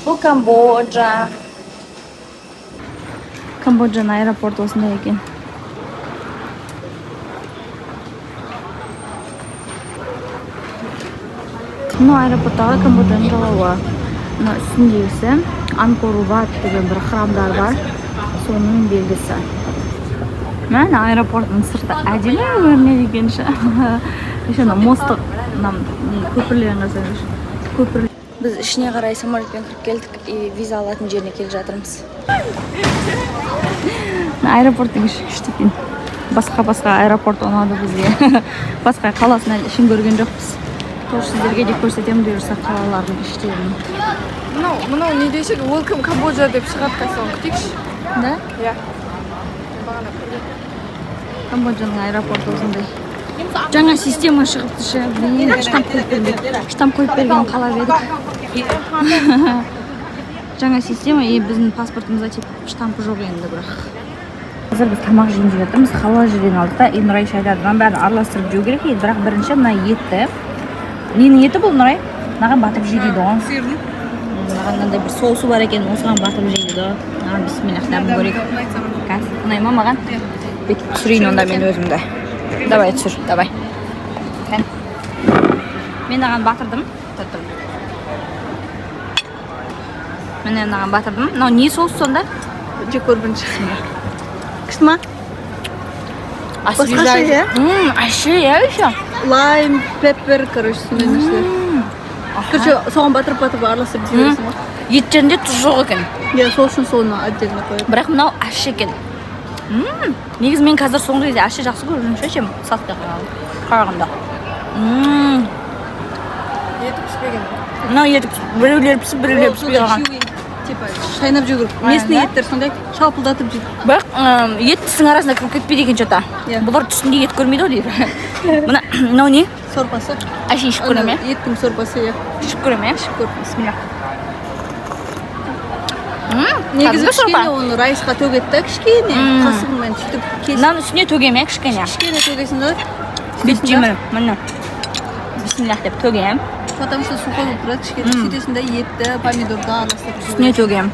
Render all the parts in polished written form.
Бұл Камбоджа. Камбоджаның аэропорты осындай екен. Мынау аэропорттағы Камбоджаның жалауы. Мына үстіндегісі Ангкор Ват деген бір храмдар бар, соның белгісі. Міне, аэропорттың сырты әдемі көрінеді екен ше. Еще ана мостық, мына не, көпірлерін қарасаңызшы, көпір. Біз ішіне қарай самолетпен кіріп келдік и виза алатын жеріне келе жатырмыз. Мына аэропорттың іші күшті екен. Басқа басқа аэропорт ұнады бізге, басқа қаласын әлі ішін көрген жоқпыз. Тоже сіздерге де көрсетемін, бұйырса, қалалардың іштерін. Мынау не десек, Welcome Камбоджа деп шығады қазір, соны күтейікші. Да. Иә, бағана көрдім. Камбоджаның аэропорты осындай. Жаңа система шығыпты ше. Блин, штамп қойып берген, штамп қойып берген қалап едік. Жаңа система, и біздің паспортымызда типа штампы жоқ енді. Бірақ қазір біз тамақ жейін деп жатырмыз. Халал жерден алдық та. И Нұрай айтады, мынаның бәрін араластырып жеу керек дейді, бірақ бірінші мына етті, ненің еті бұл, Нұрай, мынаған батып же дейді ғой. Сиырдың. Мынаған мынандай бір соусы бар екен, осыған батып же дейді ғой. Мынаған, бисмиллах, дәмін көрейік қазір. Ұнай ма маған? Бүйтіп түсірейін онда мен өзімді. Давай, түсір, давай. Кән. Мен мынаған батырдым. Тұр, тұр. Міне, мынаған батырдым. Мынау не соус сонда? Жеп көр бірінші. Күшті ма? Басқаша, иә? Ащы, иә, еще. Лайм, pepper, короче, сондай нәрселер. Короче, соған батырып, батырып араластырып жей бересің ғой. Еттерінде тұз жоқ екен. Иә, сол үшін соны отдельно қояды. Бірақ мынау ащы екен. Негізі мен қазір соңғы кезде ащы жақсы көріп жүрмін ше, чем сладкий қарағанда. Еті піспеген. Мынау еті біреулері пісіп, біреулері піспей қалған. Типа шайнап жеу керек. Местный да? еттер сондай, шалпылдатып жейді. Бірақ ет тістің арасына кіріп кетпейді екен че то. Иә. Бұлар түсінде ет көрмейді ғой дейді. Мына мынау не? Сорпасы. Әшейін ішіп көремін, иә? Еттің сорпасы, иә. Ішіп көремін, иә? Ішіп көр. Бисмилля. Негізі Кәдімгі сорпа. кішкене оны райсқа төгеді да, кішкене қасығымен сөйтіп кесіп. Мынаның үстіне төгемін, иә, кішкене. Кішкене төгесің да. Бүйтіп жеймін, міне, бисмиллах деп төгемін. Потому что сухой болып тұрады кішкене. Сөйтесің да, етті помидорды араластырып жей Үстіне төгемін.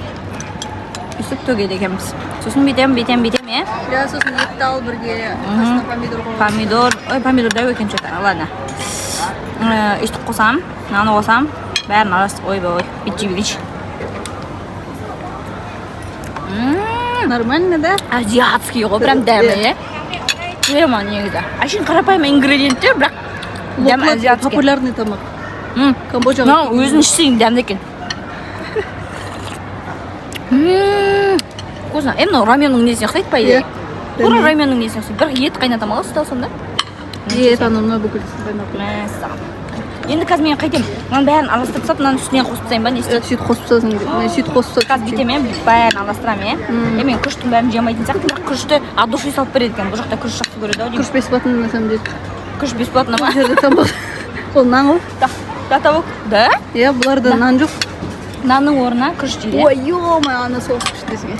Өйстіп төгеді екенбіз. Сосын бүйтемін, бүйтемін, бүйтемін, иә. Иә, сосын етті ал бірге, қасына помидор қой. Помидор, ой, помидор дәу екен че то. Ладно. Өйстіп қосамын, мынаны қосамын, бәрін араластырып, ойбай, бүйтіп жей берейінші. Нормально да? Азиатский ғой прям дәмі, иә. Тема негізі әшейін қарапайым ингредиенттер, бірақ дәмі Локлак азиатский. Популярный тамақ Камбоджаға. Мынау өзін ішсең, дәмді екен. Вкусно. Е, мынау раменнің несіне ұқсайды, по идее. Иә. Тура раменнің несіне ұқсайды, бірақ ет қайната ма ұста сонда? Ет, анау мынау бүкіл қайнап. Мәссаған. Енді қазір мен қайтемін? Мынаның бәрін араластырып тастап, мынаның үстіне қосып тастайын ба, не істейді? Сөйтіп қосып тастасаң керек. Мына сөйтіп қосып Қазір тастап. бүйтемін, иә, бүйтіп бәрін араластырамын, иә. Е, мен күріштің бәрін жей алмайтын сияқтымын, бірақ күрішті от души салып береді екен. Бұл жақта күріш жақсы көреді ау деймін. Күріш бесплатно на самом деле. Күріш бесплатно ма? Бұл жерде тамақ ол нан ғой. Да, до того да. Иә, бұларда нан жоқ. Нанның орнына күріш жейді, иә? Ой, ё, ана соус күшті десең,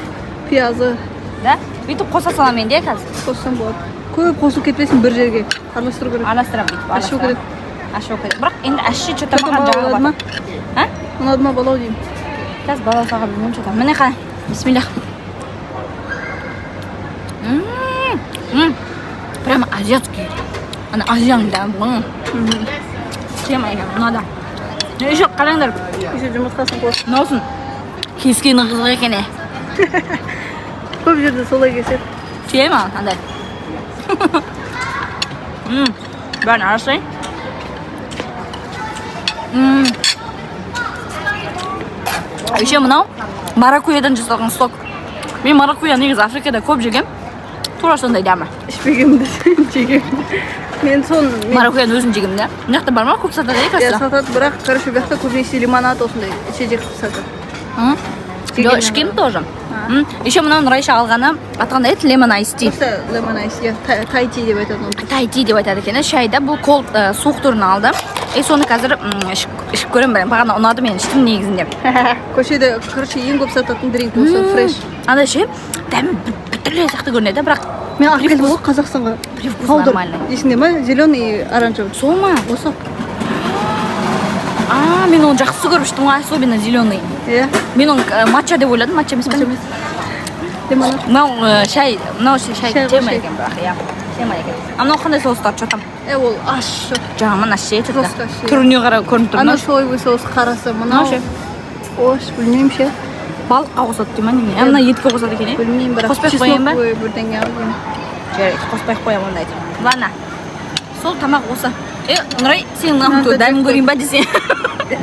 пиязы. Да, бүйтіп қоса саламын енді, иә, қазір. Қоссаң болады. Көп қосылып кетпесін, бір жерге араластыру керек. Араластырамын бүйтіп. Ащы болып кетеді. Ащы болып кетеді, бірақ енді ащы че то Потом маған балау жағып. ұнады ма? А? Ұнады ма балау деймін. Қазір балаусаға білмеймін че то. Міне, қара, бисмиллах. Прямо азиатский, ана азияның дәмі ғой. Тема екен, ұнады. Еще қараңдар. Еще жұмыртқасын қос. Мынаусын кескені қызық екен, е. Көп жерде солай кеседі. Тема андай. Бәрін араластырайын. Еще мынау маракуйядан жасалған сок. Мен маракуйя негізі Африкада көп жегем, тура сондай дәмі. Ішпегенмін десең, жегенмін мен соны мен. Маракуйяны өзім жегенмін да. Мына жақта бар ма? Көп сатады, иә? Иә. Кажется. Сатады, бірақ, короче, бұл жақта көбінесе лимонад, осындай ішежек қылып сатады. Жоқ, ішкенмін тоже. Еще мынау Нұрайша алғаны, аты қандай еді, lemon ice tea. Просто lemon ice, иә, Thai tea деп айтады оны. Thai tea деп айтады екен шайда. Бұл cold, суық түрін алды. И соны қазір ішіп көремін. Бірақ бағана ұнады, мен іштім негізінде. Көшеде, короче, ең көп сататын drink осы fresh. Андай ше, дәмі біртүрлі сияқты көрінеді, бірақ Мен алып келдім ғой Қазақстанға. Привкус Powder. нормальный. Есіңде ма, зеленый и оранжевый? Сол ма? Осы. А, А, мен оны жақсы көріп іштім ғой, особенно зеленый. Иә. Мен оны матча деп ойладым, матча емес па? Емес. Лимонад. Мынау шай, мынау шай. Шай ғой, Тема шай. екен бірақ, иә, тема екен. А мынау қандай соустар, че там? Е, ол ащы. Жаман ащы, че то. Просто ащы. Түріне қарай көрініп тұр. Ана Мынау соевый соус, қарасы мынау. Мынау ше? Ош, білмеймін ше. Балыққа қосады дей ма, немене? А, мына етке қосады екен, иә. Білмеймін, бірақ Қоспай ақ қояйын ба? Чеснок бірдеңе ғой деймін. Жарайды, қоспай ақ қоямын ондайды. Ладно, сол тамақ осы. Е, Нұрай, сен мынаны Мынаны дәмін жеп. көрейін ба десең.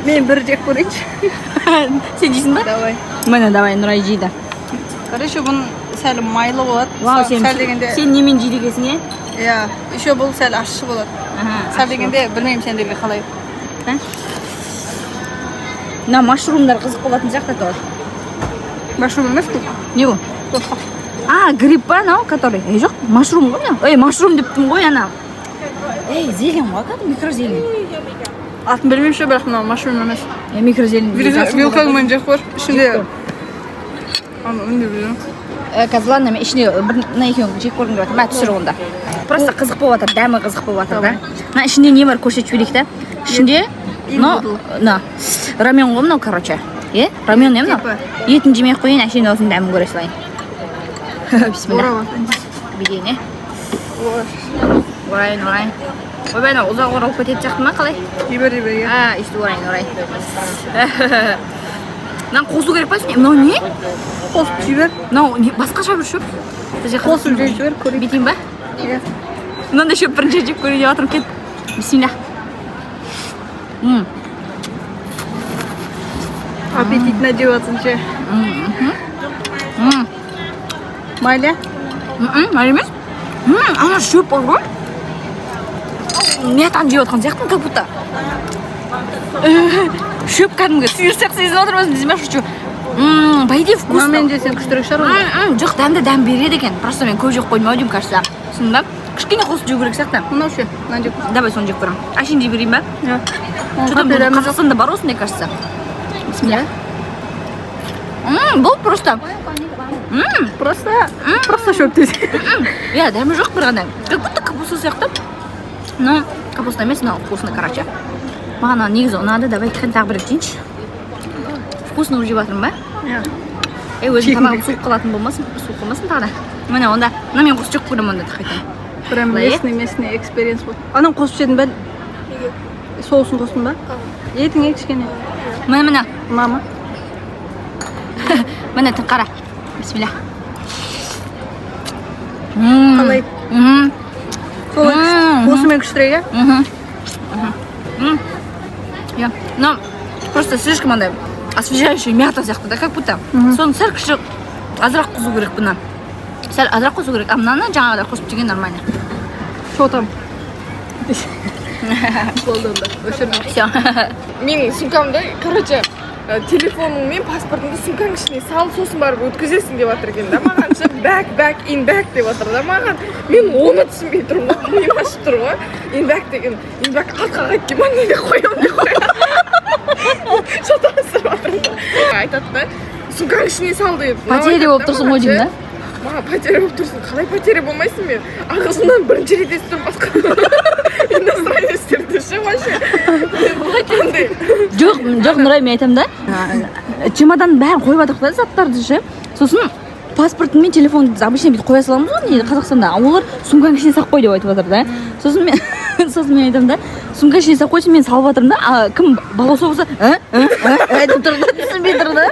Мен бір жеп көрейінші. Сен жейсің ба? Давай. Міне, давай, Нұрай жейді. Короче, бұның сәл майлы болады. Вау, сен Сәл дегенде. Сен немен жейді екенсің, е? Иә, еще бұл сәл ащы болады. Сәл дегенде, білмеймін, сендерге қалай. Мына машрумдар қызық болатын сияқты тоже. Машрум емес бұл. Не бұл? А, гриб па анау, который? Ей, жоқ, машрум ғой мынау. Ей, машрум деп тұрмын ғой ана. Ей, зелень ғой, кәдімгі микрозелень. Атын білмеймін ше, бірақ мынау машрум емес. Е, микрозелень. Вилкаңмен жеп көр. Ішінде аны үндеп жүрмін. Қазір, ладно, мен ішіне бір мына екеуін жеп көргім келіп жатыр. Мә, түсір онда. Просто қызық болып жатыр, дәмі қызық болып жатыр да. Мына ішінде не бар, көрсетіп жіберейік та. Ішінде мынау, мына рамен ғой мынау, короче. Е, рамен не мынау? Типа. Етін жемей ақ қояйын, әшейін осының дәмін көре салайын. Бисмилля. Орап. Бүйтейін, е. Орайын, орайын. Ойбай, мынау ұзақ оралып кететін сияқты ма, қалай? Жібер, жібер, иә. А, өйстіп орайын, орайын. Мынаны қосу керек па үстіне? Мынау не? Қосып жібер. Мынау не, басқаша бір шөп. Бізде Қосып жеп жібер, көрейік. Бүйтейін ба? Иә. Мынандай шөп бірінші жеп көрейін деп жатырмын, кет. Бисмилля. Аппетитно жеп жатсың ше. Майлы? Майлы емес. Ана шөп бар ғой. Мятаны жеп жатқан сияқтымын, как будто. Шөп кәдімгі сиыр сияқты сезініп отырмын өзім десем, шучу. По идее, вкусно. Мынамен жесең, күштірек шығар онда. Жоқ, дәмді, дәм береді екен. Просто мен көп жеп қойдым ау деймін, кажется. Түсіндің ба? Кішкене қосып жеу керек сияқты. Мынау ше, мынаны жеп көр. Давай, соны жеп көремін. Әшейін жей берейін ба? Иә. Что там, Қатты дәмі. Қазақстанда бар осындай, кажется. Бисмилля. Бұл просто Просто, просто шөп десе. Иә, дәмі жоқ бір қандай. Как будто капуста сияқты. Но капуста емес, но вкусно, короче. Маған мынау негізі ұнады. Давай тағы бір рет жейінші. Вкусно жеп жатырмын ба? Иә. Ей, өзім Жегім. Тамағым суып қалатын болмасын, суып қалмасын тағы да. Міне, онда мына мен қосып жеп көремін онда қайтадан. Прям Былай, иә? местный, местный experience болды. Ананы қосып жедің ба? Соусын қостың ба? Етіңе кішкене. Міне, міне. Мына ма? Міне, қара. Бисмилля. Қалай? Мм. Солай күшті. Осымен күштірек, иә? Мгм. Мгм. Иә. Но просто слишком андай освежающий мята сияқты да, как будто. Соны сәл кіші азырақ қосу керек бұны. Сәл азырақ қосу керек. А мынаны жаңағыдай қосып жеген нормально. Что там? Болды онда. Өшірдім. Все. Менің сумкамды, короче, телефоның мен паспортыңды сумканың ішіне сал, сосын барып өткізесің деп жатыр екен да маған ше. Back, back, in back деп жатыр да маған. Мен оны түсінбей тұрмын ғой, миым ашып тұр ғой. In back деген, in back артқа қайтып ма, не деп қоямын деп қоямын, шатастырып жатырмын да. Айтады да, сумканың ішіне сал деп. Мынау Потеря айтады болып да тұрсың маған ғой деймін ше. да. Маған потеря болып тұрсың, қалай потеря болмайсың? Мен ағылшыннан бірінші рет естіп тұрмын басқа иностранецтерді ше, вообще андай. Жоқ, жоқ, Нұрай, мен айтамын да. Чемоданның бәрін қойып жатырмық та, заттарды ше. Сосын паспортың мен телефонды біз обычно бүйтіп қоя саламыз ғой не Қазақстанда. А олар сумканың ішіне салып қой деп айтып жатыр да. Сосын мен айтамын да, сумка ішіне салып қойсын, мен салып жатырмын да. А кім балауса болса, ә, ә, ә, ә деп тұр да, түсінбей тұр да.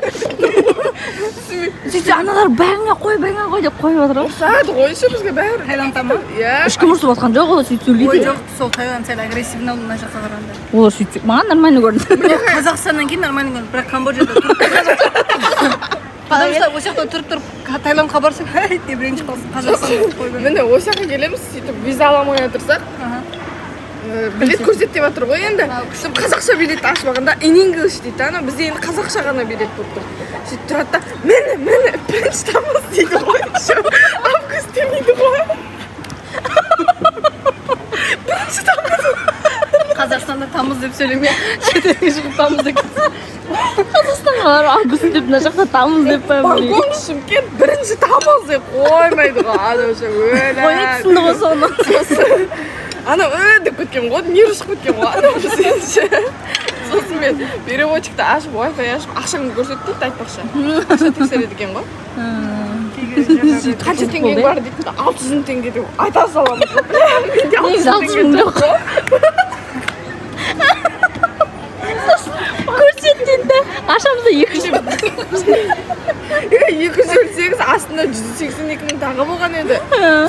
Сөйтсе, аналар бәріңе қой, бәріңе қой деп қойып жатыр ғой. Ұрсады ғой еще бізге бәрі. Таиландта ма? Иә. Ешкім ұрысып жатқан жоқ, олар сөйтіп Ой, сөйлейді. жоқ, сол Таиланд сәл агрессивный болды мына жаққа қарағанда. Олар сөйтіп, маған нормально көрінді. Қазақстаннан кейін нормально көрінді, бірақ Камбоджада тұрып, потому что ол жақта тұрып тұрып Таиландқа барсаң, ей деп ренжіп қаласың. Қазақстанда қой. Міне, осы жаққа келеміз, сөйтіп виза ала алмай отырсақ, билет көрсет деп жатыр ғой енді. Сөйтіп қазақша билетті ашып алғанда, in English дейді да. Анау бізде енді қазақша ғана билет болып тұр. Сөйтіп тұрады да, міне, міне, бірінші тамыз дейді ғой еще, август демейді ғой, бірінші тамыз. Қазақстанда тамыз деп сөйлеме, шетелге шығып тамыз деп. Қазақстанға барып август деп, мына жақта тамыз деп па, блин. Бангкок, Шымкент, бірінші тамыз деп қоймайды ғой анау ше, өлә. Ой, түсінді ғой соны. Сосын анау «Э» деп кеткен ғой, нерві шығып кеткен ғой анау бізден ше. Сосын мен переводчикті ашып, Wi-Fi ашып, ақшаңды көрсет дейді айтпақшы. Ақша тексереді екен ғой. Қанша теңгең бар дейді, 600 мың теңге деп айта саламын. Менде Негізі 600 600 мың мың теңге жоқ. жоқ қой. Көрсет дейді да, ашамыз да 200. 258 астында 182 мың тағы болған еді.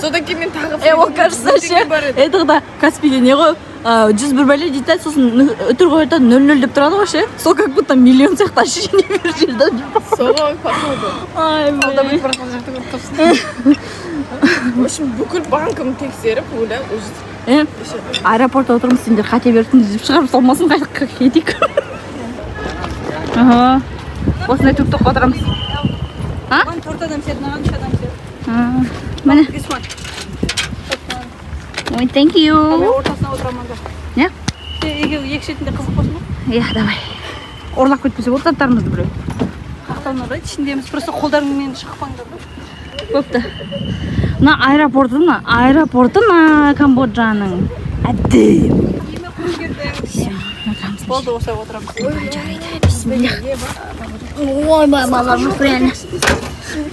Содан кейін мен тағы Е, ол кажется 100 ше, теңге бар еді. это да Каспийде не ғой, 101 бәле дейді да, сосын үтір қояды да, 00 деп тұрады ғой ше. Сол как будто миллион сияқты ощущение беріп жүр да. Сол ғой, походу. Ай, Алдап блин. өтіп бара жатқан жақты көріп тұрсың. В общем, бүкіл банкімді тексеріп, ойла, уже Е, аэропортта отырмыз, сендер қате беріпсіңдер деп шығарып салмасын, қайда кетейік. Аха. Осындай тук-тукқа отырамыз. А? Маған төрт адам сияды, маған үш адам сияды. А, міне. This one. Ой, thank you. Мен ортасына отырамын анда. Не? Екеуі екі шетінде қызық болсын ба? Иә, давай. Ұрлап кетпесе болды заттарымызды біреу. Қақтан ұрлайды, ішіндеміз. Просто қолдарыңмен шықпаңдар да. Бопты. Мына аэропорты, мына аэропорты мына Камбоджаның. Әдемі. Неме қойып келдің? Болды, осылай отырамыз. Бисмиллах. Ойбай, балам, реально.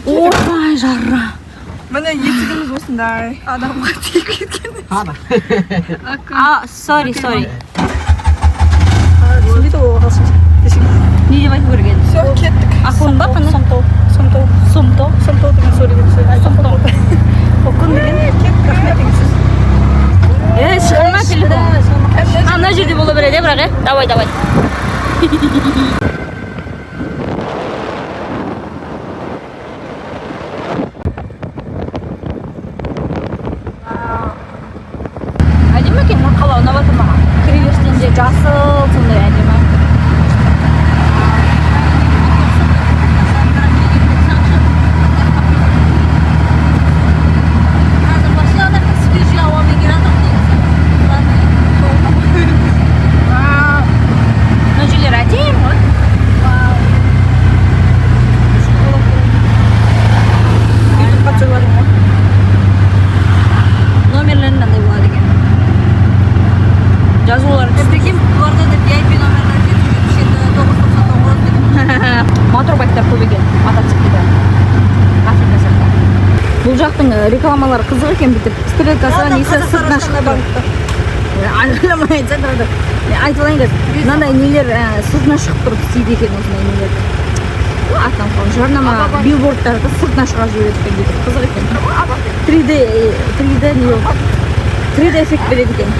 Ой, жара. Міне есігіміз осындай. Адамға тиіп кеткен. А, sorry, sorry. Түсінбейді ол ағылшынша. Не деп айту керек еді? Все, кеттік. Ақылың ба қандай? Сомтоу. Сомтоу. Сомтоу. Сомтоу деген sorry деп сөз. Сомтоу. Окун деген рахмет деген сөз. Е, шығарма телефон. А, мына жерде бола береді, бірақ, е? Давай, давай. Әдемі екен, мына қала ұнап жатыр маған. Кіреберістен де жасыл, сондай әдемі. Қазір вообще ана свежий ауамен келе жатыр негізі. Мына жерлер әдемі ғой. Ютубқа түсіріп жатырмын ғой. Номерлері мынандай болады екен. Жазулары түсті. Прикинь, бұларда да VIP номерлер 777, 999 деген. Моторбайктар көп екен, мотоциклдер. Африка сияқты. Бұл жақтың рекламалары қызық екен, бүйтіп стрелкасы несі сыртына шығып тұр. Айқайламай айтса тұрады. Мен айтып алайын қазір. Мынандай нелер сыртына шығып тұрып істейді екен осындай нелер. О, аттан қалған жарнама билбордтарды сыртына шығарып жібереді екен бүйтіп. Қызық екен. 3D 3D не болып 3D эффект береді екен.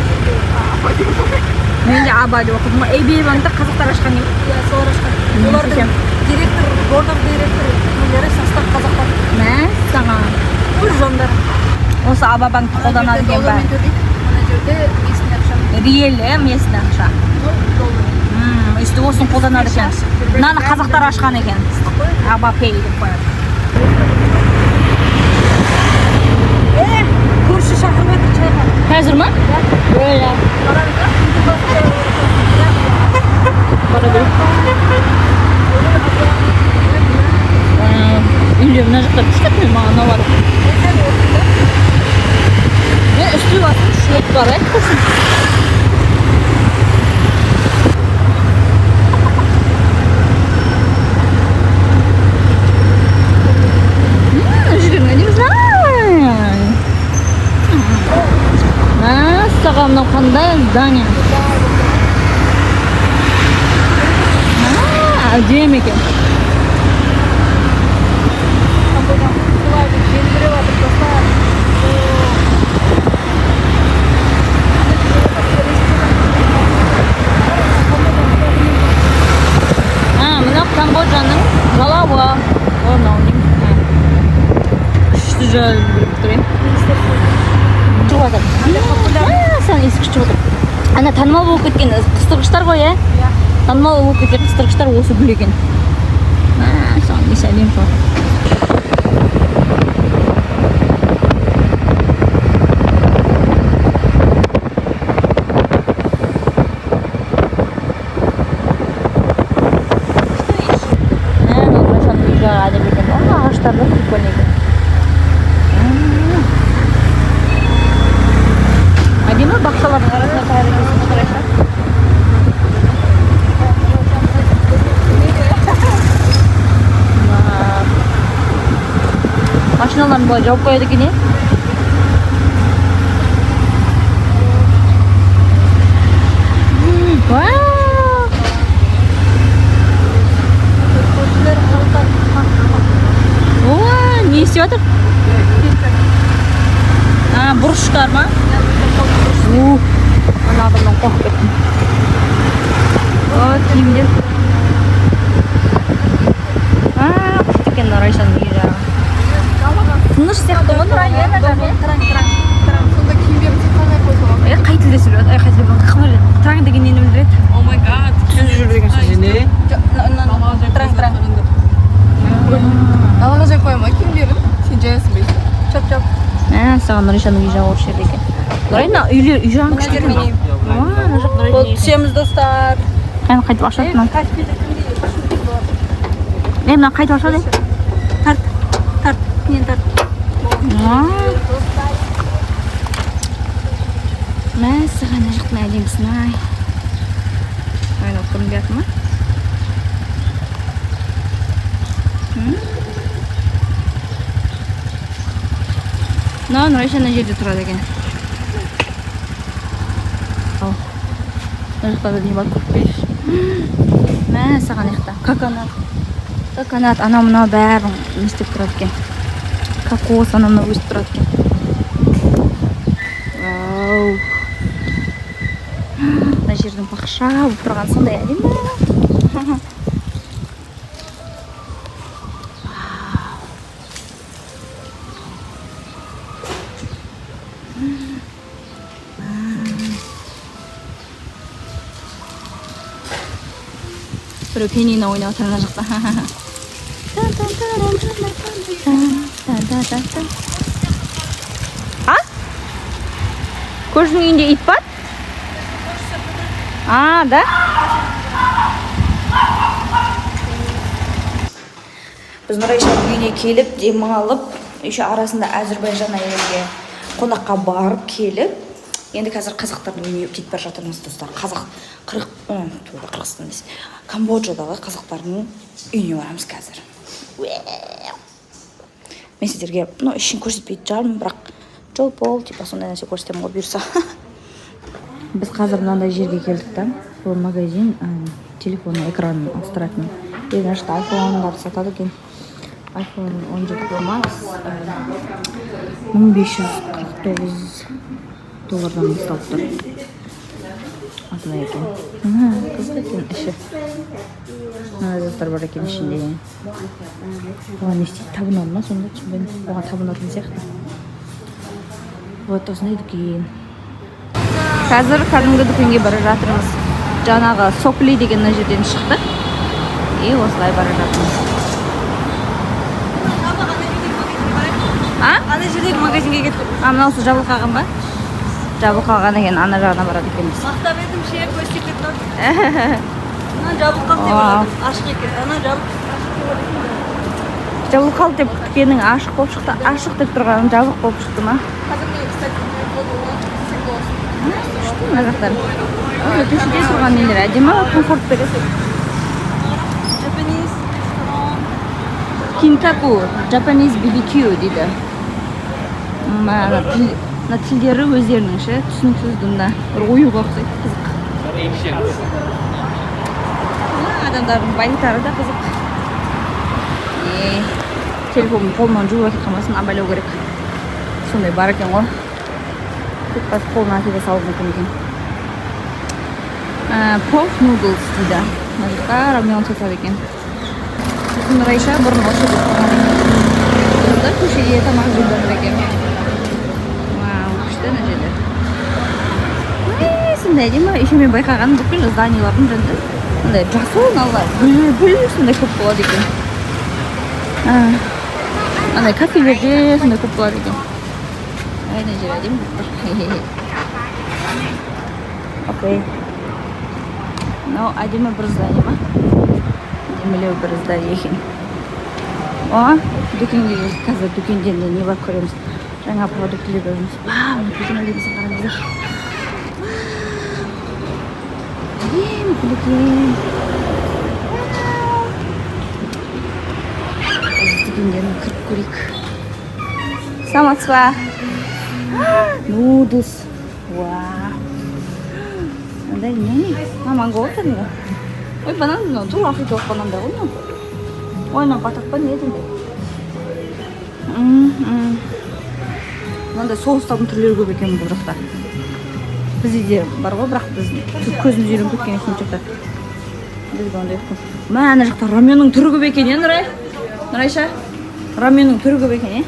Мен де Аба деп оқыдым. ABA банкті қазақтар ашқан екен. Иә, солар ашқан. Олардың директор, board of director нелері состав қазақтар. Мәссаған. Өз жандар. Осы Аба банкті қолданады екен Доллармен бәрі. төлейді. Мына жерде местный ақша. Риэл, местный ақша. Ну, доллар. Өйстіп осыны қолданады екен. Мынаны қазақтар ашқан екен. Аба Pay деп қояды. Көрші шақырып жатыр чайға. Қазір ма? Бля. Бара бер. Үйлер мына жақта күшті екен, маған ұнап жатыр. Мен үсті басым шөп бар, ә, құрсын. Мына жердің әдемі. Мәссаған, мынау қандай здание? Әдемі екен. Флагы желбіреп жатыр, достар. А, мынау Камбоджаның жалауы. О, мынау не? Күшті желбіреп тұр, е. Шығып жатыр. Саған иісі күшті шығып отыр. Ана танымал болып кеткен қыстырғыштар ғой, ә? Танымал болып кеткен қыстырғыштар осы гүл екен. Саған иісі әдемі шығып жатыр. Әдемі екен. О, ағаштар да прикольный екен. Әдемі бақшалардың арасына тұрады екенсің ғой, қарашы. Машиналарын былай жауып қояды екен, е? Вау! О, не істеп жатыр? А, бұрыштар ма? У, ана адамнан қорқып кеттім. О, киімдер. А, күшті екен Нұрайшаның үй жағы. Тыныш сияқты ғой, Нұрай, иә, мына жағы, иә? Траң, траң, траң. Сонда киімдерін тек қана қойса болады. Е, қай тілде сөйлеп жатыр? Ай, қай тілде? Қымыр. Траң деген нені білдіреді? Oh my god. Түз жүр деген сөз. Не? Траң, траң. Далаға жайып қоя ма киімдерін? Сен жаясың ба? Чоп, чоп. Ә, саған Нұрайшаның үй жағы осы жерде екен. Нұрай, мына үйлер, үй жағың күшті екен. А, мына жақ Нұрайдың Болды, үйі. түсеміз, достар. Қайны қайтып ашады мынаны? Е, мына қайтып ашады? Тарт, тарт, нені тарт. Мәссаған, мына жақтың әдемісін ай. Ай, мынау көрінбей жатыр ма? М? Мынау Нұрайша мына жерде тұрады екен. Ал, мына жақта да не бар, көріп келейікші. Мәссаған, мына жақта коконат. Коконат, анау мынау бәрін не істеп тұрады екен. Кокос, анау мынау өсіп тұрады екен. Вау. Мына жердің бақша болып тұрған сондай әдемі. Вау. Біреу пианино ойнап отыр ана жақта. А? Көршінің үйінде ит бар? А, да? Біз Нұрайшаның үйіне келіп, демалып, еще арасында Әзірбайжан әйелге қонаққа барып келіп, енді қазір қазақтардың үйіне кетіп бара жатырмыз, достар. Қазақ, қырық, тура Қырғызстан емес, Камбоджадағы қазақтардың үйіне барамыз қазір. Уә! Мен сіздерге, ну, ішін көрсетпейтін шығармын, бірақ жол пол, типа сондай нәрсе көрсетемін ғой, бұйырса. Біз қазір мынандай жерге келдік та. Бұл магазин, телефонның экранын ауыстыратын. И мына жақта айфондарды сатады екен. iPhone 17 Pro Max, 1549 доллардан басталып тұр. Осындай екен. Мына қызық екен іші. Мына заттар бар екен ішінде. Оған не істейді? Табынады ма сонда? Түсінбедім. Оған табынатын сияқты. Вот осындай дүкен. Қазір кәдімгі дүкенге бара жатырмыз. Жаңағы Сопли деген мына жерден шықтық. И осылай бара жатырмыз. А? Ана жердегі магазинге кеттік. А, мынаусы жабылып қалған ба? Жабылып қалған екен, ана жағына барады екенбіз. Мақтап едім ше, көз тиіп кетті. Мына жабылып қалды деп Вау. ойладым. Ашық екен. Ана жабық. Жабылып қалды деп күткенің ашық болып шықты. Ашық деп тұрғаның жабық болып шықты ма? Қазір міне, кстати, Күшті мына жақтар. Осы көшеде тұрған нелер әдемі, комфорт береді. Japanese. Кинкаку, Japanese BBQ дейді. Мына тілдері өздерінің ше, түсініксіз дымда. Бір оюға ұқсайды, қызық. Мына адамдардың байлықтары да қызық. Е, телефонын қолынан жуып әкетіп қалмасын, абайлау керек. Сондай бар екен ғой. Тек бас қолына әкеле салуы мүмкін екен. Puff noodles дейді. Мына жақта рамен сатады екен. Біздің Нұрайша бұрын осы жерде тұрған екен. Сонда көшеде тамақ жеп жатыр екен. Вау, күшті ана жерлер. Ой, сондай әдемі. Еще мен байқағаным, бүкіл зданиялардың жанында мындай жасыл мыналар, гүл, гүл сондай көп болады екен. Андай кафелерде сондай көп болады екен. Ай, мына жер әдемі болып тұр. Окей. Мынау әдемі бір здание ма? Әдемілеу бір здание екен. О, дүкенге келдік. Қазір дүкенден де не бар көреміз. Жаңа продуктілер көреміз. Вау, мына гүлдің әдемісін қараңыздар. Әдемі гүл екен. Біз дүкендерін кіріп көрейік. Саламатсыз ба? Noodles. Вау. Мындай не? Мына манго ғой кәдімгі. Ой, банан мынау тура африкалық банандар ғой мынау. Ой, мынау батат па, не еді? Мынандай соустардың түрлері көп екен бұл жақта. Бізде де бар ғой, бірақ біз көзіміз үйреніп кеткен екен жақта. Бізге ондай көп. Мә, ана жақта раменнің түрі көп екен, иә, Нұрай? Нұрайша? Раменнің түрі көп екен, иә?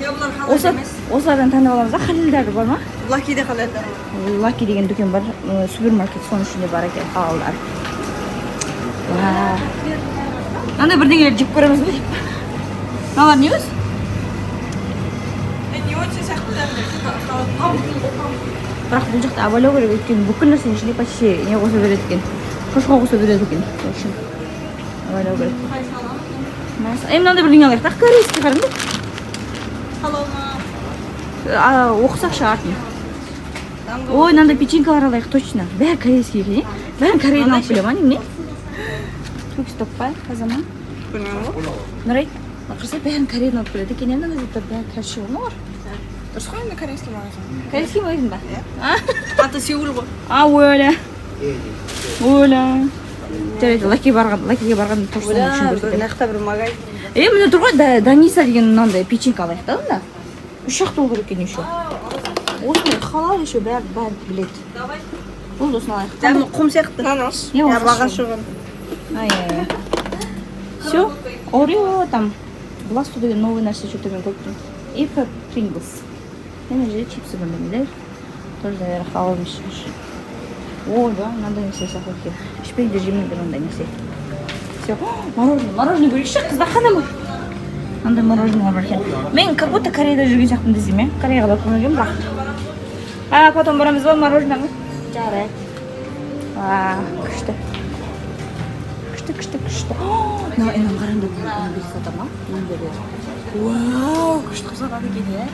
Бұлар Осы осылардан таңдап аламыз да, халалдары бар ма? Лакиде халалдар бар. Лаки деген дүкен бар, супермаркет, соның ішінде бар екен халалдар. Мынандай бірдеңелерді жеп көреміз бе деп. Мыналар не өзі? Не өте сияқты. Бірақ бұл жақта абайлау керек, өйткені бүкіл нәрсенің ішінде почти не қоса береді екен. Шошқа қоса береді екен. Сол үшін абайлау керек. Е, мынандай бірдеңе алайық та, корейский, қараңдар. Халал ма? Оқысақшы артын. Ой, мынандай печенькалар алайық, точно. Бәрі корейский екен, е? Бәрін Кореядан алып келе ма, немене? Тук-стоп па, таза ма? Білмеймін ғой. Нұрай, қараса, бәрін Кореядан алып келеді екен, мынандай заттар бәрі короче ғой. Дұрыс қой енді, корейский магазин. Корейский магазин ба? Аты Сеул ғой. А, оля. Оля. Жарайды, Лаки барған, Лакиге барған тоже соның үшін көрсетемін. Мына жақта бір магазин. Е, міне тұр ғой, Даниса деген мынандай печенька алайық та онда. 3-ақ доллар екен еще. Осындай халал еще, бәрі бәрі біледі. Давай. Болды, осыны алайық. Дәмі құм сияқты. Мынаны алшы. Не Я осы? Баға шығын. Ай, ай, ай. Все, Орео там, Бласту деген новый нәрсе что-то мен көріп тұрмын. И Pringles. Мына жерде чипсы бірдеңелер. Тоже, наверное, халал емес шығар. Ой, да, мынандай нәрсе сияқты екен. Ішпеңдер, жемеңдер ондай нәрсе. Все, мороженое, мороженое көрейікші, қыздар, қандай ма? Мынандай мороженое бар екен. Мен как будто Кореяда жүрген сияқтымын десем, иә? Кореяға барып көрмегенмін бірақ. А, потом барамыз ба мороженое? Жарайды. А, күшті. Күшті, күшті, күшті. Мына мынаны қараңдар, мына бес сата ма? Мынандай. Вау, күшті қылып сатады екен, иә?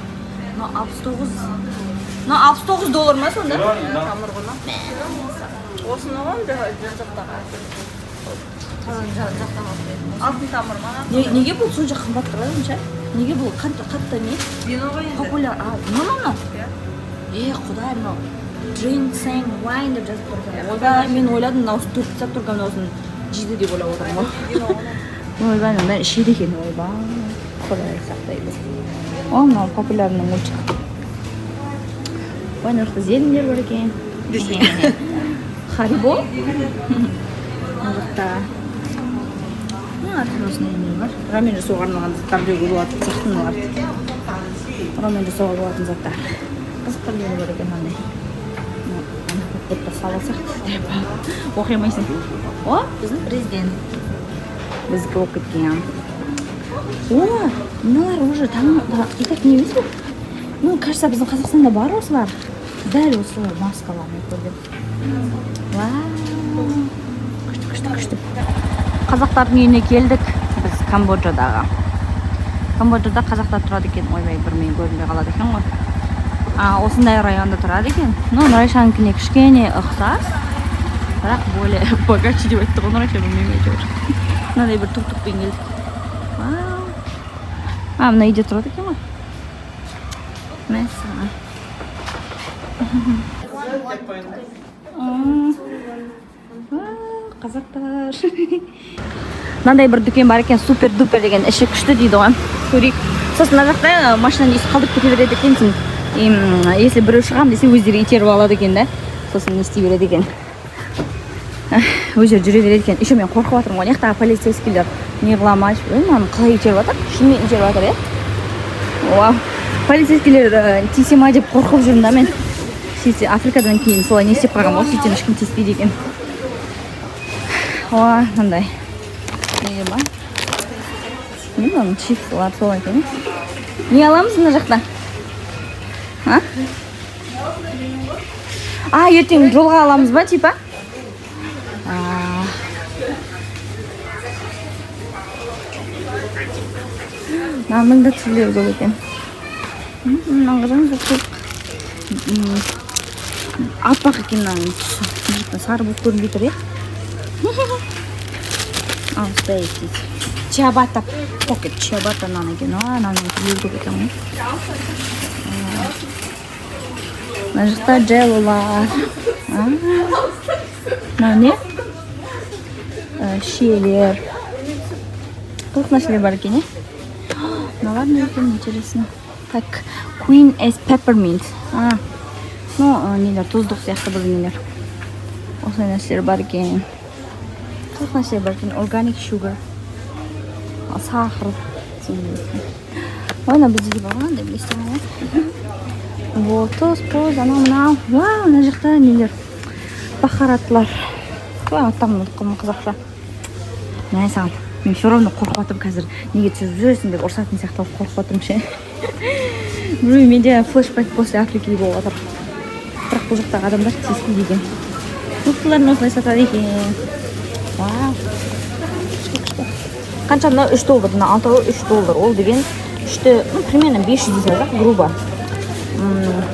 Мынау 69. Мынау 69 доллар ма сонда? Тамыр ғой ма? Осыны ғой жан жақтағы. Алтын тамыр ма? Неге бұл сонша қымбат тұрады онша? Неге бұл қатты қатты не? Вино ғой енді. Популяр. А, мынау мынау. Иә. Е, құдай, мынау ginseng wine деп жазып тұр екен. Ойбай, мен ойладым, мынау төрт тастап тұр, мынаусын жейді деп ойлап отырмын ғой. Ойбай, мынаның бәрін ішеді екен, ойбай. Құдай сақтайды. О, мынау популярный мультик. Ой, мына жақта зелендер бар екен. Харибо. Мына жақта әртүрлі осындай нелер бар. Рамен жасауға арналған заттар деуге болатын сияқты мыналарды. Рамен жасауға болатын заттар. Қызық бірдеңе бар екен мынандай. Будто сала сияқты деп оқи алмайсың. О, біздің президент. Біздікі болып кеткен. О, мыналар уже там и так не емес пе? Ну, кажется, біздің Қазақстанда бар осылар. Дәл осы маскалар мен көрдім. Вау. Күшті, күшті, күшті. Қазақтардың үйіне келдік. Біз Камбоджадағы. Камбоджада қазақтар тұрады екен. Ойбай, бір мен көрінбей қалады екен ғой. А, осындай районда тұрады екен. Ну, Нұрайшанікіне кішкене ұқсас. Бірақ более богаче деп айтты ғой Нұрайша, білмеймін әйтеуір. Мынандай бір тук-тукпен келдік. Вау. А, мына үйде тұрады екен ғой. Мәссаған. Вау, қазақтар. Мынандай бір дүкен бар екен, супер дупер деген, іші күшті дейді ғой. Көрейік. Сосын мына жақта машинаны иісі қалдырып кете береді екенсің. Если біреу шығамын десе, өздері итеріп алады екен да. Сосын не істей береді екен. Өздері жүре береді екен. Еще мен қорқып жатырмын ғой, мына жақтағы полицейскийлер не қыла ма? Ой, мынаны қалай итеріп жатыр? Шынымен итеріп жатыр, иә? Вау. Полицейскийлер тисе ма деп қорқып жүрмін да мен. Сөйтсе, Африкадан кейін солай не істеп қалған ғой, сөйтсем ешкім тиіспейді екен. Ой, мынандай. Не бар? Не мынаның чипсылар сол екен. Не аламыз мына жақта? А? А, ертең жолға аламыз ба, типа? А. Мынаның да түрлері көп екен. Мынаны қараңыздар, көп. Аппақ екен мынаның түсі. Мына жақтан сары болып көрінбей тұр, иә? Алыспай дейді. Чиабатта. Pocket чиабатта нан екен. А, нанның түрлері көп екен ғой. Мына жақта джеллолар. Мынау не? Шиелер. Қызық нәрселер бар екен, иә? Мыналар не екен, интересно. Так, Queen S Peppermint. А, ну, нелер, тұздық сияқты бірдеңелер. Осындай нәрселер бар екен. Қызық нәрселер бар екен. Organic sugar. А, сахар. Сондай екен. Ой, мына бізде де бар ғой андай, білесіздер ме? Вот, тұз, пұз, анау мынау. Вау, мына жақта нелер? Бахаратлар. Ой, аттарын ұмытып қалдым қазақша. Мә саған. Мен все равно қорқып жатырмын қазір. Неге түсіріп жүресің деп ұрсатын сияқты болып қорқып жатырмын ше. Білмеймін, менде флешбэк после Африки болып жатыр. Бірақ бұл жақтағы адамдар тиіспейді екен. Фруктыларын осылай сатады екен. Вау. Күшті, күшті. Қанша мынау? 3 доллар. Мына алтауы 3 доллар. Ол деген үшті, ну, примерно 500 дей салсақ, грубо.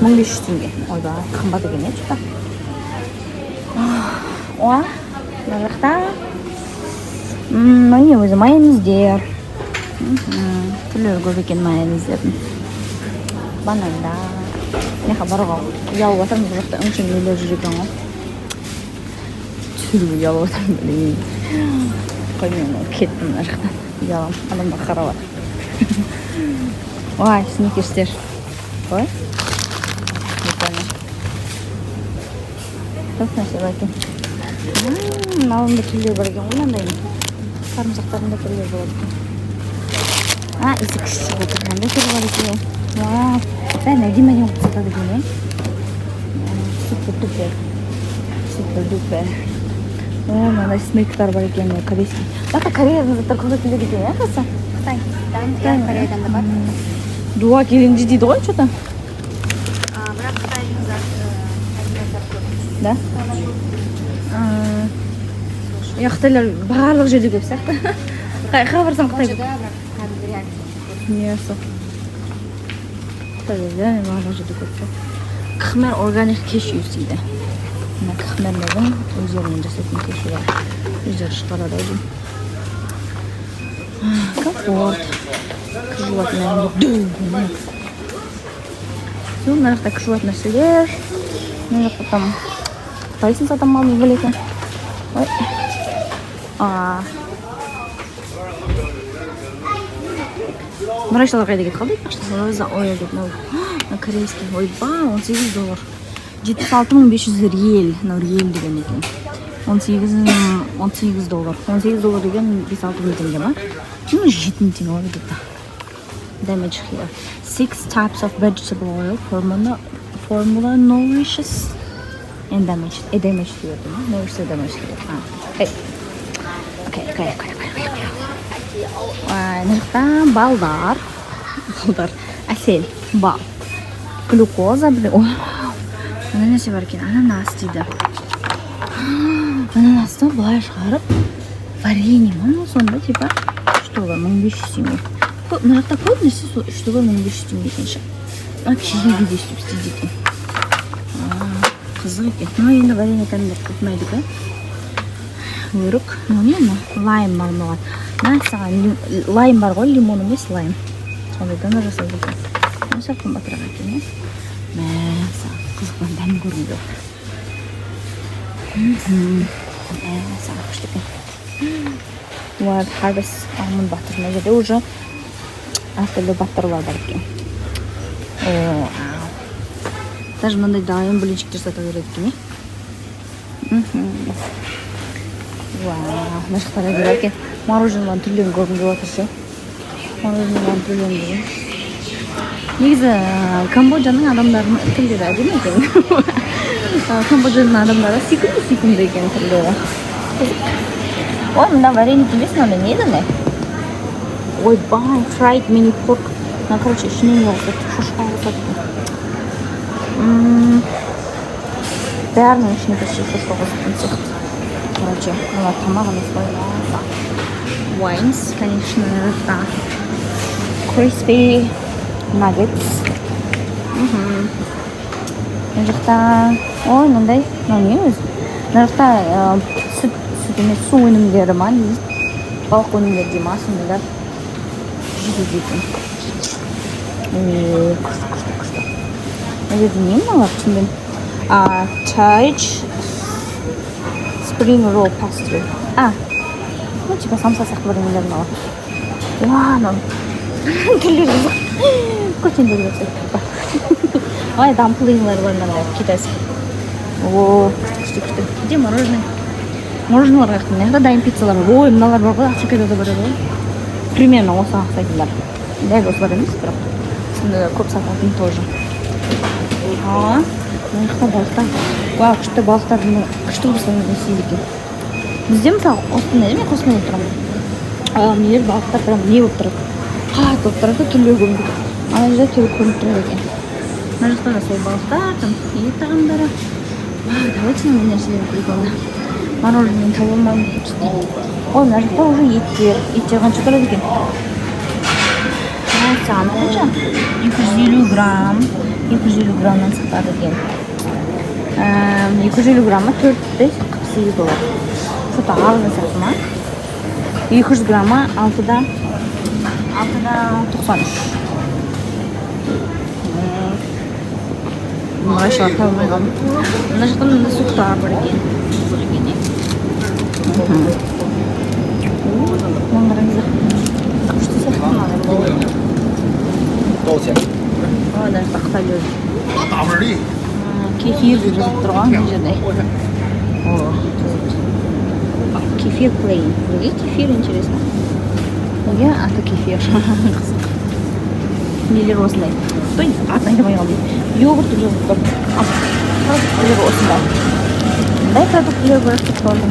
1500 теңге. Ойбай, қымбат екен, иә, что-то. О, мына жақта мынау не өзі? Майонездер. Түрлері көп екен майонездердің. Банандар. Мына жаққа баруға ұялып жатырмын. Бұл жақта өңшең нелер жүр екен ғой. Түсіруге ұялып жатырмын, блин. Қой, мен кеттім мына жақтан. Ұяламын, адамдар қарап жатыр. Ой, сникерстер. Ой, прикольно. Көп нәрсе бар екен. Мынаның да түрлері бар екен ғой, мынандай сарымсақтардың да түрлері болады екен. А, иісі күшті шығып отыр. Мынандай түрі бар екен. Вау, бәрін әдемі әдемі қылып сатады екен, иә. Супер дупер, супер дупер. О, мынандай снектар бар екен, мына корейский. Бірақ та Кореядан заттар көп келеді екен, иә, қасы. Қытай. Иә, Кореядан да бар. Дуа келінжі дейді ғой, че-то. Бірақ Қытайдың заттар көп. Да? Иә, қытайлар барлық жерде көп сияқты. Қай барсаң, қытай көп. Бірақ кәдімгі реально. Иә, сол. Қытайлар барлық жерде көп сияқты. Кхмер Organic Cashews дейді. Мына кхмерлердің өздерінің жасайтын кешьюлар. Өздері шығарады ау деймін. Комфорт. Кір жуатын нәрсе. Все, мына жақта кір жуатын нәрселер. Мына жақта там Тайсон сатам ма, білетін. Ой. А. Нұрайшалар қайда кетіп қалды айтпақшы? Роза ойл деп мынау. Мына корейский. Ойба, 18 доллар. 76 500 риэль. Мынау риэль деген екен. 18 доллар. 18 доллар деген 5-6 мың теңге ма? Ну, 7 мың теңге ғой где-то. Damage here. Six types of vegetable oil formula nourishes and damage. Damage diyordu mu? Nourishes and damage diyor. Ha. Hey. Okay. Ой, мына жақта балдар. Балдар. Әсел. Бал. Глюкоза. Ой, мына нәрсе бар екен. Ананас дейді. Ананасты былай шығарып, варенье ма мынау сонда, типа 3 доллар 1500 теңге. Мына жақта көп нәрсе сол 3 доллар 1500 теңге екен ше. А, киви де өйстіп істейді екен. Қызық екен. Ну, енді варенье кәдімгі ұнайды екен. Өрік. Мынау не мынау? Лайм мармелад. Мә саған, лайм бар ғой, лимон емес, лайм. Сондайдан да жасайды екен. Мына сәл қымбатырақ екен, иә. Мә саған, қызық, мына дәмін көргім келіп отыр. Мә саған, күшті екен. Wild Harvest almond butter. Мына жерде уже әртүрлі баттерлар бар екен. О, ау. Даже мынандай дайын блинчиктер сата береді екен, иә. Вау, мына жақта да бар екен. Мороженоның түрлерін көргім келіп отыр ше. Мороженоның түрлерін деген. Негізі Камбоджаның адамдарының тілдері әдемі екен. Камбоджаның адамдары сүйкімді сүйкімді екен түрлері. Қызық. Ой, мына вареник емес, мынандай не еді мындай? Ойбай, fried mini pork. Мына, короче, ішіне не қосады? Шошқа қосады екен. Бәрінің ішіне почти шошқа қосатын сияқты. Короче, мына тамақ емес қой. Wines, конечно, да. Crispy nuggets. Мына жақта, ой, мынандай, мынау не өзі? Мына жақта сүт, сүт емес, су өнімдері ма, не дейді? Балық өнімдері дей ма, сондайлар. жетеді екен. О, күшті, күшті, күшті. Мына жерде не мыналар, түсінбедім. А, чай, spring roll pastry. А, ну типа самса сияқты бірдеңелер мыналар. Уа, мынау түрлері қызық. Көтендерге ұқсайды. Ой, дамплинглар бар мынандай китайский. О, күшті, күшті, күшті. Где мороженое? Мороженое қаяқта? Мына жақта дайын пиццалар бар. Ой, мыналар бар ғой, Африкада да бар еді ғой. Примерно осыған ұқсайтындар. Дәл осылар емес, бірақ сондай көп сататын тоже. А, мына жақта балықтар. Вау, күшті, балықтардың күшті қылып не істейді екен. Бізде, мысалы, Қостанайда, мен Қостанайда тұрамын. А, нелер, балықтар прям не болып тұрады? Қатты болып тұрады да, түрлері көрініп тұрады. Ана жерде түрі көрініп тұрады екен. Мына жақта да сол балықтар, там ет тағамдары. Вау, давайте мына нәрселерді көрейік онда. Мороженое таба алмадым. Ой, мына жақта уже еттер. Еттер қанша тұрады екен? Мәссаған, қанша? 250 грамм. 250 граммнан сатады екен. 250 граммы 4,48 доллар. Что-то арзан сияқты ма? 200 граммы 6,93. Мағашылар таба алмай қалдым. Мына жақта мынандай суптар бар екен. Қызық екен, иә? Мына қараңыздар. Күшті сияқты мыналар. 多少钱？ Ой, мына жақта қытайлар. 打分的。 Кефир деп жазып тұр ғой мына жерде. О, қызық. Кефир plain. Неге кефир, интересно? Неге аты кефир? Қызық. Нелер осындай. Той, атын айта алмай қалдым. Йогурт деп жазылып тұр. Ал, продуктілер осындай. Мындай продуктілер бар тоже.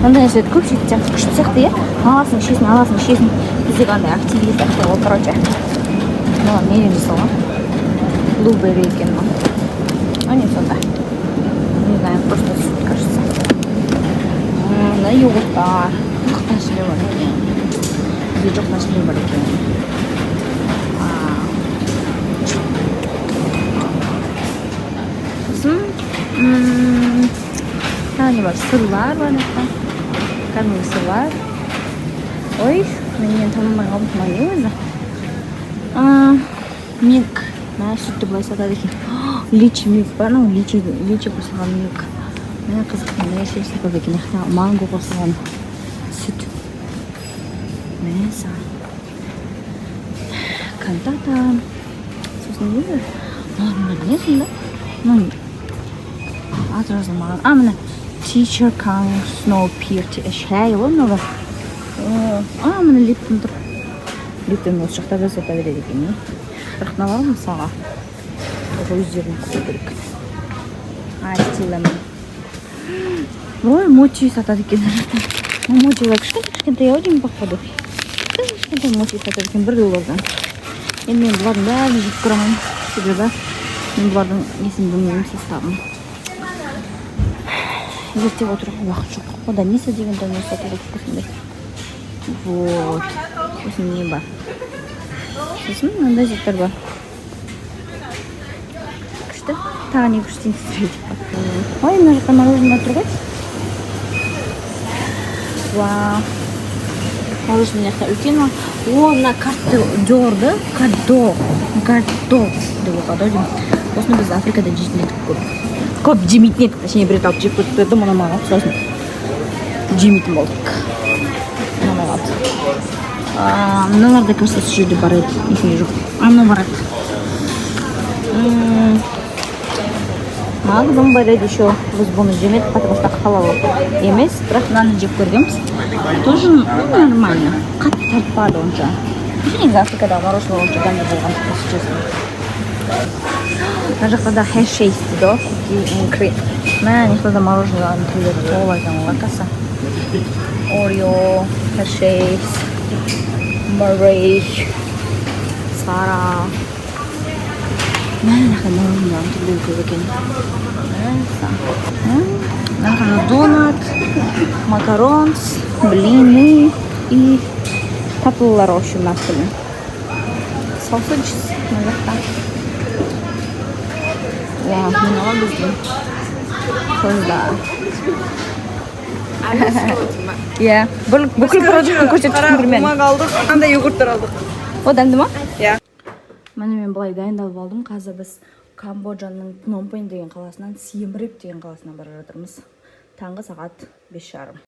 Мындай нәрселерді көп жейтін сияқты, күшті сияқты, иә? Аласың, ішесің, аласың, ішесің. Біздегі андай Активия сияқты ғой, короче. Мына неден жасалған? Blueberry екен мынау. А не сонда. Не знаю, просто сүт, кажется. Мына йогурттар. Қызық нәрселер бар екен. Бізде жоқ нәрселер бар екен. Вау. Сосын тағы не бар? Сырлар бар мына жақта. Кәдімгі сырлар. Ой, мен нені таба алмай қалдым. Мына не өзі? Milk. Мә, сүтті былай сатады екен. Личи milk бар, анау личи, личи қосылған milk. Мә, қызық, мындай нәрсе сатады екен. Мына жақта манго қосылған сүт. Мә, саған. Кантата. Сосын не бар? Мыналардың бәрі не сонда? Мынаның аты жазылмаған. А, міне. Teacher Kang Snow Pear tea. Шай ғой мыналар. А, міне Липтон тұр. Липтон осы жақта да сата береді екен, иә. Бірақ мыналар, мысалға, өздерін құю керек. Ice tea lemon. Ой, мочи сатады екен мына жақта. Мочилар кішкентай кішкентай ау деймін, походу. Кішкентай кішкентай мочи сатады екен 1 доллардан. Енді мен бұлардың бәрін жеп көре алмаймын, себебі мен бұлардың несін білмеймін, составын. Зерттеп отыруға уақыт жоқ. Ода мисо деген дәмдер сатады осындай. Вот. Сосын не бар? Сосын мынандай заттар бар. Күшті. Тағы не күшті сіздерге деп. Ой, мына жақта мороженое тұр ғой. Вау. Мороженое мына жақта үлкен. О, мына Carte d'Or-ды, Carte, Carte деп оқылады ау деймін. Осыны біз Африкада жейтін едік көп. Көп жемейтін едік, точнее, бір рет алып жеп көрдік едім, ұнамай қалды, сосын жемейтін болдық. Ұнамай қалды. Мыналар да, кажется, сол жерде бар еді, есімде жоқ. А, мынау бар еді. Магнум бар еді еще. Біз бұны жемедік, потому что халал емес, бірақ мынаны жеп көргенбіз. Тоже, ну, нормально. Қатты тартпады онша. Негізі Африкадағы мороженое онша дәмді болған жоқ, если честно. Мына жақта да Hershey's дейді ғой, cookie and cream. Мә, мына жақта да мороженое түрлері толы екен ғой, касса. Орео, Hershey's, Murray, Сара. Мә, мына жақта мороженое түрлері көп екен. Мына жақта донат, макаронс, блины и татлылар, в общем, әртүрлі. Sausages мына жақта. Уа, мынау біздің қыздар. Иә, бүкіл продуктын көрсетіп Қара шықтым мен. Бумага алдық, қандай йогурттар алдық. О, дәмді ма? Иә. Міне, мен былай дайындалып алдым. Қазір біз Камбоджаның Пномпень деген қаласынан Сием Рип деген қаласына бара жатырмыз. Таңғы сағат 5:30.